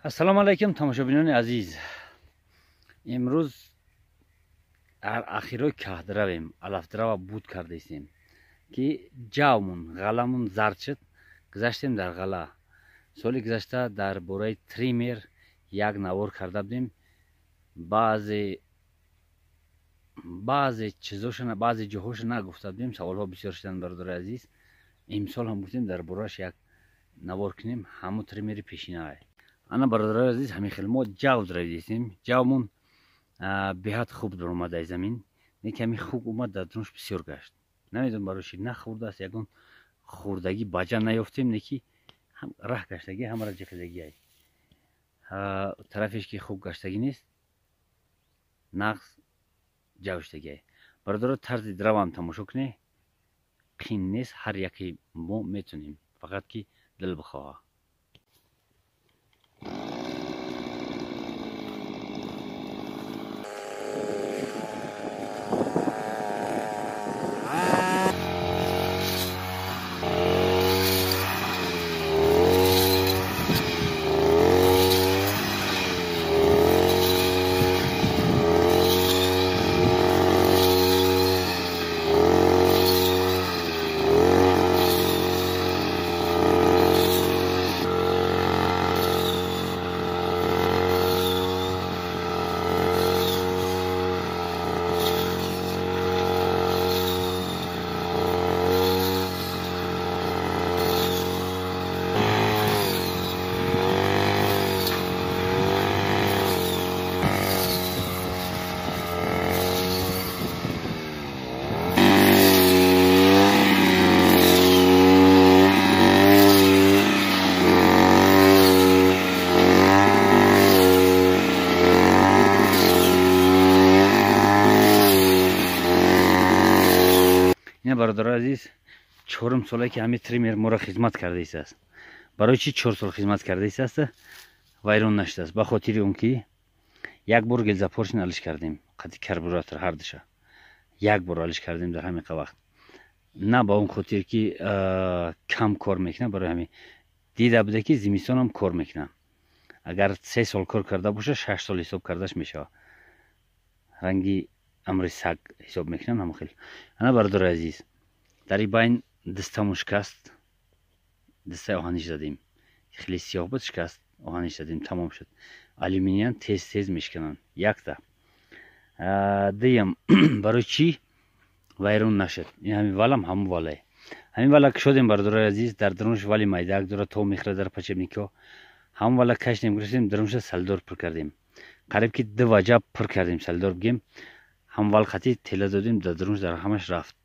Ассалому алайкум тамошобинони азиз. Имрӯз ахирои каҳдравем, алафдрава буд кардаистем, ки ҷавмун ғаламун зард шуд, гузаштем дар ғала. Соли гузашта дар бораи триммер як навор карда будем. Баъзе чизошо, баъзе ҷоҳошо нагуфта будем, саволҳо бисёр шуданд, бародари азиз. Имсол ҳам гуфтем дар борааш як навор кунем, ҳамун триммери пешинаа. Ана бародарои азиз, ҳамин хел мо ҷав дравидистем. Ҷавмун беҳад хуб даромад аз замин, не ками хуб омад, дар дунш бисёр гашт. Намедонам барои чи нахӯрдааст, ягон хӯрдагӣ баҷа наёфтем, не ки раҳ гаштагӣ, ҳамара ҷиқидагӣ ай. Тарафеш ки хуб гаштагӣ нест, нағз ҷавштагӣ ай. Бародаро, тарзи дравам тамошо кунед, қин нест, ҳар яке мо метонем, фақат ки дил бихоҳа. Бародарои азиз, чорум соле ки ҳамин триммер моро хизмат кардаистааст. Барои чӣ 4 сол хизмат кардаистааст, вайрон нашудааст? Ба хотири он ки як бор гелзапоршин алиш кардем, қати карбюратор ҳардуша як бор алиш кардем дар ҳамин вақт. На ба он хотир ки кам кор мекунад, барои ҳамин дида буда ки зимистонам кор мекунад. Агар 3 сол кор карда боша, 6 сол ҳисоб кардаш мешавад. Ранги амри саг ҳисоб мекунам ҳамон хел. Ана бародарои азиз, дар ин байн дастамон шикаст, дастаи оҳаниш задем, хеле сиёҳ буд, шикаст, оҳаниш задем, тамом шуд. Алюминиян тез тез мешикананд. Якта. Дуюм, барои чӣ вайрон нашуд? Ин ҳамин валам ҳамон валае. Ҳамин вала кушодем, бародарои азиз, дар дарунаш вали майдаак дорад, то мехӯрад дар подшипникҳо. Ҳамон вала кашидем, гирифтем, дарунша салдор пур кардем. Қариб ки 2 ваҷаб пур кардем салдор бигем. Ҳам вал қати тела додем, дар дарунаш дар ҳамаш рафт.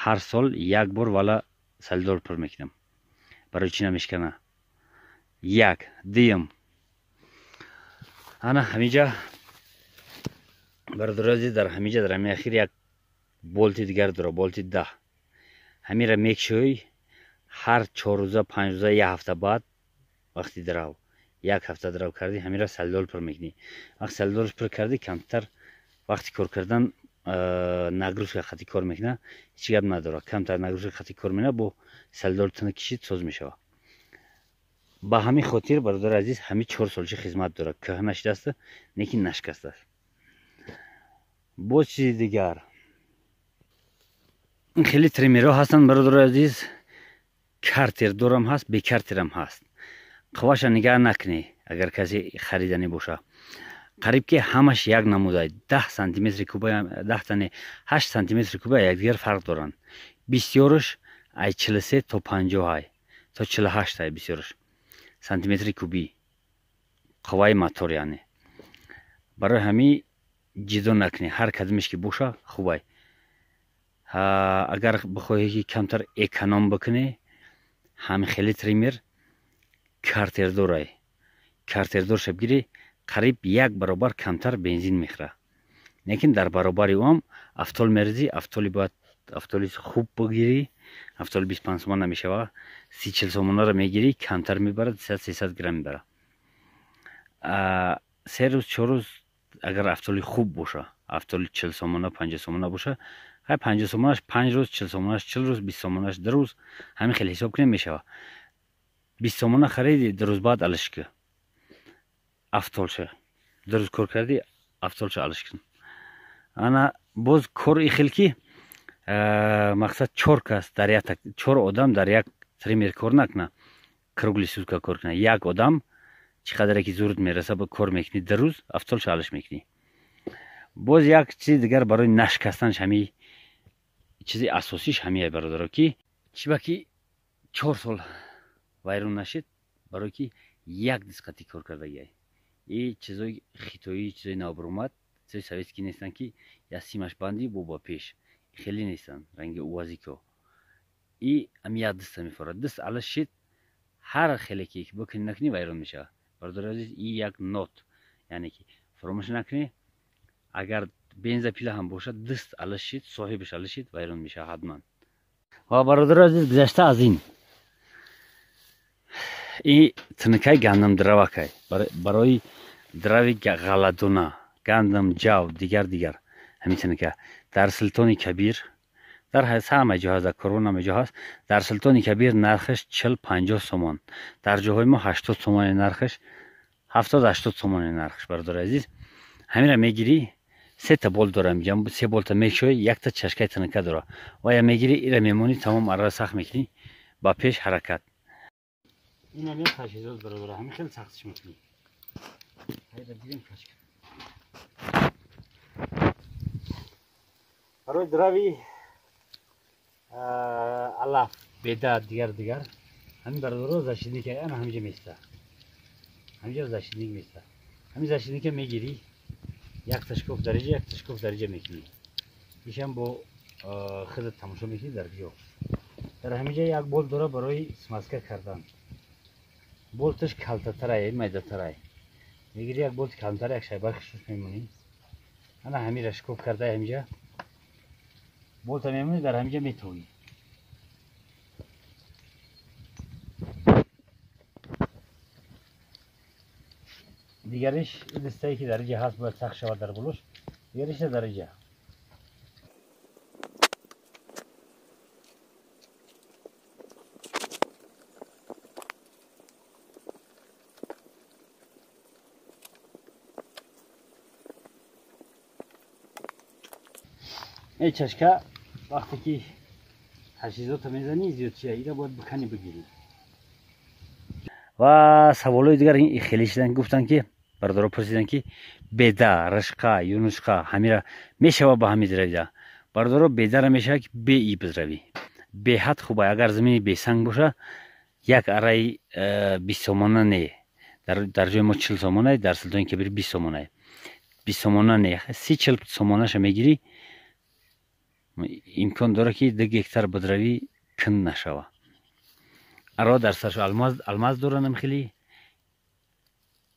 Ҳар сол як бор вала салдор пур мекунам. Барои чӣ намешкана? Як. Дуюм, ана ҳаминҷа бародарои азиз, дар ҳаминҷа дар ҳамин ахир як болти дигар дора, болти 10. Ҳаминра мекшӯй, ҳар 4 рӯза, 5 рӯза, як ҳафта баъд вақти драв, як ҳафта драв кардӣ, ҳаминра салдор пур мекунӣ. Вақти салдорш пур кардӣ, камтар вақти кор кардан нагрузка хати кор мекунад, ҳеҷ гап надорад. Камтар нагрузка хати кор мекунад, бо салдор тана кишид, соз мешавад. Ба ҳамин хотир, бародари азиз, ҳамин 4 солчи хизмат дорад. Кӯҳна шудааст, лекин нашикастааст. Боз чизи дигар, ин хеле триммерҳо ҳастанд, бародари азиз, картердорам ҳаст, бекартерам ҳаст. Қувваша нигаҳ накунӣ, агар касе хариданӣ боша. Қариб ки ҳамаш як намудай, 10 сантиметри куба, 10 8 сантиметри куба якдигар фарқ доранд. Бисёрш ай 43 то 50 ай, то 48 ай бисёрш сантиметри кубӣ қувваи мотор, яъне. Барои ҳамин ҷидо накунӣ, ҳар кадомеш ки боша хубай. Агар бихоҳӣ ки камтар эконом бикунӣ, ҳамин хеле триммер картердорай. Картердорша бигирӣ, қариб 1 баробар камтар бензин мехӯрад. Лекин дар баробари ӯ ҳам автол мерезӣ, автоли бояд автоли хуб бигирӣ, автоли 25 сомон намешавад, 30-40 сомонаро мегирӣ, камтар мебарад, 300 грамм мебарад. 3 рӯз, 4 рӯз агар автоли хуб боша, автоли 40 сомона, 50 сомона боша, ҳай 50 сомонаш 5 рӯз, 40 сомонаш 40 рӯз, 20 сомонаш 2 рӯз, ҳамин хел ҳисоб кунем мешавад. 20 сомона хариди, 2 рӯз баъд алиш ки. Афтолша ду рӯз кор кардӣ, афтолша алиш кун. Ана боз кор ихел ки мақсад чор кас дар як, чор одам дар як триммер кор накуна, круглые сутки кор куна. Як одам чӣ қадаре ки зурд мераса кор мекунӣ, ду рӯз афтолша алиш мекунӣ. Боз як чизи дигар барои нашикастанаш, ҳамин чизи асосиш ҳамияй, бародаро, ки чӣ ба ки 4 сол вайрон нашид, барое ки як дисқати кор кардагиай. И чизои хитоӣ, чизои навбаромад, чизои советский нестанд, ки я симаш банди бо ба пеш, хеле нестанд ранги уазико. И ами як диста мефорад, дист алаш шид, ҳар хеле ки бикунӣ накунӣ, вайрон мешавад. Бародари азиз, и як нот, яъне ки фаромӯш накунӣ, агар бензопила ҳам бошад, дист алаш шид, соҳибаш алаш шид, вайрон мешавад ҳатман. Ва бародари азиз, гузашта аз ин, и тинакай гандам дравакай барои драви ғалладона, гандам, ҷав, дигар дигар. Ҳамин тинака дар Султони Кабир, дар ҳама ҷо ҳаст, дар Корвон ҳама ҷо ҳаст. Дар Султони Кабир нархаш 40-50 сомон, дар ҷоҳои мо 80 сомони нархаш, 70-80 сомони нархаш. Бародари азиз, ҳаминра мегирӣ, сета болт дора, се болта мекшоӣ, якта чашкаи тинака дора, вая мегирӣ, ира мемонӣ, тамом, арра сахт мекунӣ, ба пеш ҳаракат. Инам як таҷҳизот, бародаро, ҳамин хеле сахтиш мекунӣ. Дидем, барои драви алаф, беда, дигар дигар ҳамин, бародаро, защитник ана ҳаминҷа места, ҳаминҷа защитник места. Ҳамин защитника мегирӣ, як ташкоф дариҷа, як ташкоф дариҷа мекунӣ, ишам бо худат тамошо мекунӣ дар ҷо. Дар ҳаминҷа як болт дора барои смазка кардан, болташ калтатарай, майдатарай. Мегири, як болти калонтар, як шайбаи хушуш мемонӣ, ана ҳамира шикоф карда, ҳаминҷа болта мемонӣ, дар ҳаминҷа метовӣ. Дигариш дистае ки дар инҷа ҳаст, бояд сахт шавад дар болош, дигариш дар инҷа. Эй чашка, вақте ки таҷҳизота мезанӣ, зиёдчия ира бояд биканӣ, бигирӣ. Ва саволҳои дигар хеле шидан, гуфтанд ки бародаро пурсиданд, ки беда, рашқа, юнусқа ҳамира мешава ба ҳами зравида? Бародаро, бедара мешава, ки беи бизравӣ, беҳад хуба. Агар замини бесанг боша, як араи 20 сомона не, дар ҷои мо 40 сомона, дар Султони Кабир 20 сомона, 20 сомона не, 30-40 сомонаша мегирӣ, имкон дорад, ки 2 гектар бидравӣ, кин нашава. Аро дар саршо алмаз доранам, хеле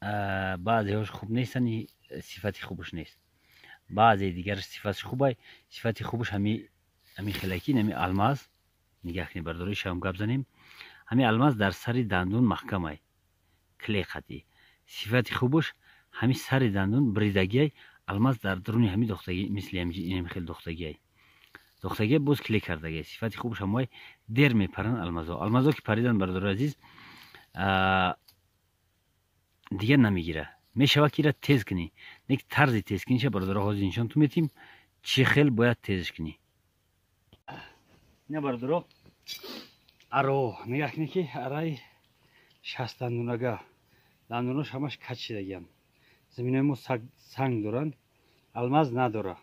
баъзеҳош хуб нестанд, сифати хубаш нест, баъзе дигараш сифаташ хубай. Сифати хубаш ҳами хелаки нами алмаз. Нигаҳ кунед, бардорои, шавам гап занем. Ҳами алмаз дар сари дандун маҳкамай, клей қатъӣ. Сифати хубаш ҳами сари дандун бридагиай, алмаз дар дуруни ҳами дохтагӣ, мисли инами хел дохтагиай, дохтагиай, боз клей кардагиай. Сифати хубаш ҳамоай. Дер мепаранд алмазо. Алмазо ки паридан, бародари азиз, дигар намегира. Мешавад, ки ира тез кунӣ, не ки тарзи тез куниша, бародаро, ҳозир нишон ту метим, чӣ хел бояд тезш кунӣ. Ина, бародаро, аро нигаҳ кунед, ки араи 60 дандунага, дандунош ҳамаш кач шидагианд. Заминои мо санг доранд, алмаз надора.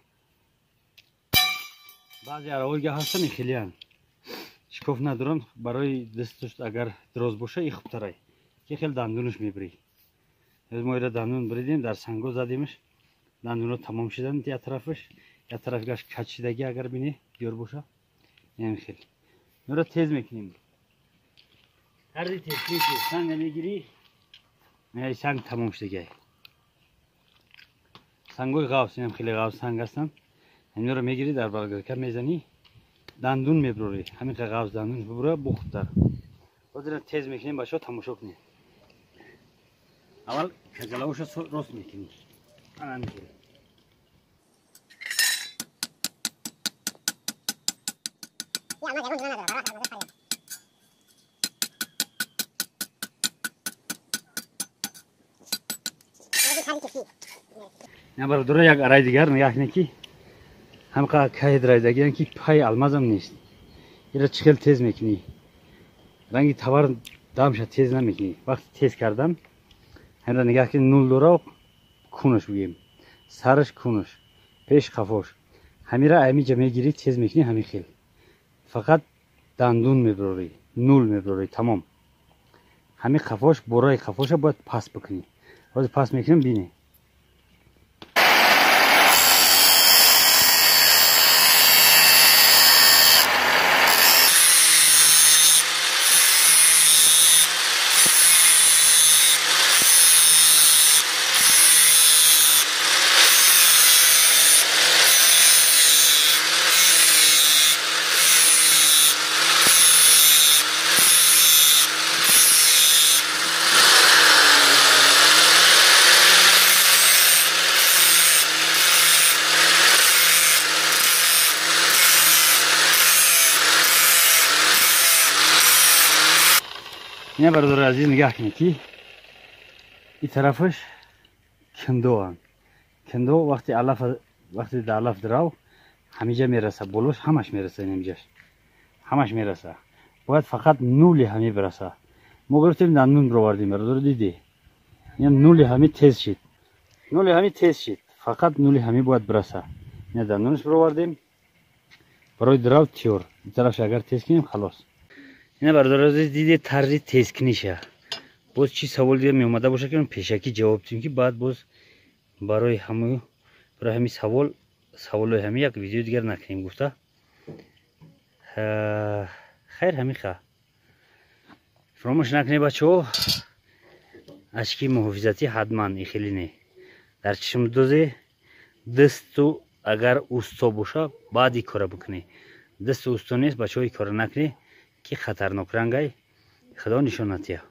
Баъзе араҳои га ҳастанд, хелиянд, шикоф надоранд. Барои дастуш агар дроз боша, и хубтарай, ки хел дандунаш мебирӣ. Мо ира дандун бридем, дар санго задемш, дандуно тамом шиданд, як тарафаш, як тарафгаш кач шидаги. Агар бинӣ, диёр боша, ин хел нура тез мекунем. Тарзи тезкунӣ: санга мегирӣ, санг тамом шидагиай, сангои ғафс, инам хеле ғафс санг ҳастанд. Ҳаминро мегирӣ, дар болгарка мезанӣ, дандун мебурорӣ, ҳамин ғафс дандун бибура, бо хубтар. Ҳозир тез мекунем, бачаҳо, тамошо кунед. Аввал кажалавоша рост мекунӣ, ана ҳамин хел. На бародаро, як арай дигар нигоҳ кунед, ки ҳамқа кай драйдагиян, ки пай алмазам нест. Ира чӣ хел тез мекунӣ? Ранги товар дамша тез намекунӣ. Вақти тез кардан ҳамра нигоҳ кунед, нул дора, кунаш бигем, сараш кунаш, пеш қафош. Ҳамира аймиҷа мегирӣ, тез мекунӣ ҳамин хел. Фақат дандун мебирорӣ, нул мебирорӣ, тамом. Ҳамин қафош, бораи қафоша бояд пас бикунӣ. Ҳозир пас мекунем, бинӣ. Ина бародари азиз, нигоҳ кунед, ки ин тарафаш кандоанд. Кандо вақти алаф, вақти дар алаф дирав, ҳамиҷа мераса, болош ҳамаш мераса, инамиҷаш ҳамаш мераса. Бояд фақат нули ҳами бираса. Мо гирифтем, дандун бировардем, бародаро, дидӣ? Ина нули ҳами тез шид. Нули ҳами тез шид. Фақат нули ҳами бояд бираса. Ина дандунаш бировардем. Барои дирав тиёр. Ин тарафш агар тез кунем, халос. Ина бародаро азиз, диде тарзи тезкуниша. Боз чӣ савол дига меомада боша, ки пешакӣ ҷавоб дидем, ки баъд боз барои ҳами савол, саволои ҳами як видеои дигар накунем гуфта. Хайр, ҳамин ха. Фаромӯш накунед, бачаҳо, ашки муҳофизатӣ ҳатман, ихелӣ не. Дар чишмдозе дасту агар усто боша, баъд ин кора бикунед. Дасту усто нест, бачаҳо, ин кора накунед, ки хатарнок рангай, худо нишон натия.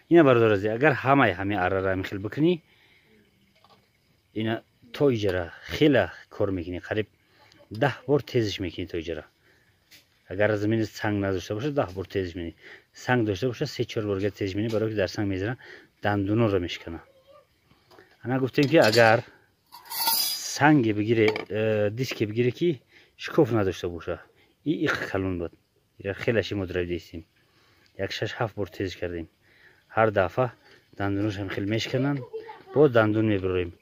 Ина бародаро азиз, агар ҳамаи ҳами арара ҳамин хел бикунӣ, ина то иҷара хела кор мекунӣ, қариб 10 бор тезиш мекунӣ то иҷара. Агар замини санг надошта боша, 10 бор тезиш мекунӣ. Санг дошта боша, 3-4 бор тезиш мекунӣ, барои ки дар санг мезанад, дандунонро мешикана. Ана гуфтем, ки агар санге бигире, диске бигире, ки шикоф надошта боша, и иқ калон буд. Ира хеле ши мо дравидистем. Як 6-7 бор тезиш кардем. Ҳар дафъа дандунош ҳам хел мешкананд, боз дандун мебирорем.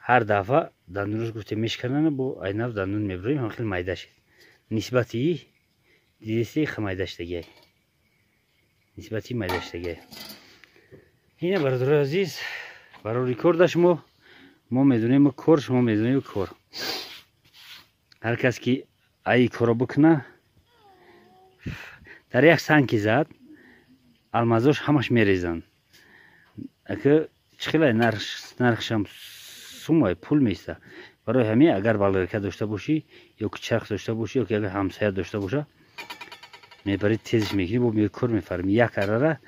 Ҳар дафъа дандунош гуфтем мешкананд, бо айнав дандун мебирорем, ҳам хел майда шид. Нисбати и дидисти ха майда шудагиай. Нисбати майда шудагиай. Ина бародарои азиз, барори кор да шумо, мо медонем кор, шумо медонем кор. Ҳар кас ки ай коро бикуна, дар як санг ки зад, алмазош ҳамаш мерезанд. Ака чӣ хелай нархшам сумай пул меиста. Барои ҳамин агар балгарка дошта бошӣ, ё ки чарх дошта бошӣ, ё ки агар ҳамсоя дошта боша, мебарӣ тезиш мекунӣ, бо меои кор мефармӣ. Як арара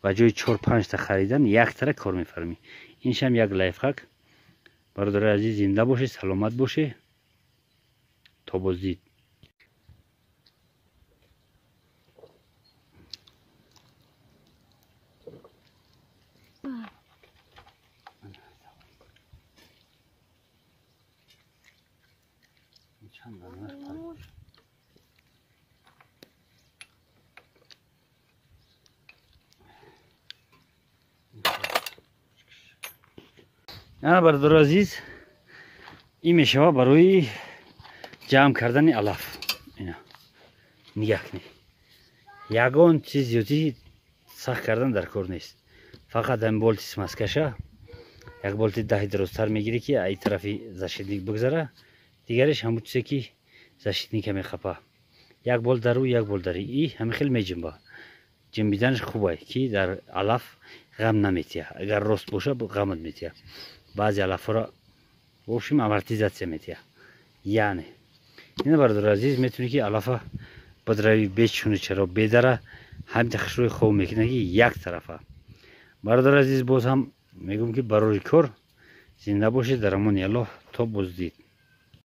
ба ҷои 4-5 та харидан, яктара кор мефармӣ. Иншам як лайфхак. Бародарои азиз, зинда бошед, саломат бошед. То боздид. Ана бародарои азиз, ин мешава барои ҷамъ кардани алаф. Ина нигоҳ кунед, ягон чиз зиёдӣ сахт кардан дар кор нест. Фақат ҳамин болти смазкаша як болти 10 дирозтар мегирӣ, ки ай тарафи защитник бигзара, дигариш ҳамун чизе ки защитника мехапа. Як бол дару, як бол дари. И ҳамин хел меҷимба. Ҷимбиданаш хубай, ки дар алаф ғам наметия. Агар рост боша, ғамат метия. Баъзе алафҳоро в общем амортизатсия метия. Яъне ина бародари азиз, метавонӣ ки алафа бадрави бечуну чаро бедара, ҳамин хушрӯи хоб мекунад, ки як тарафа. Бародари азиз, боз ҳам мегӯм, ки барори кор, зинда бошед, дар амони Аллоҳ, то боздид.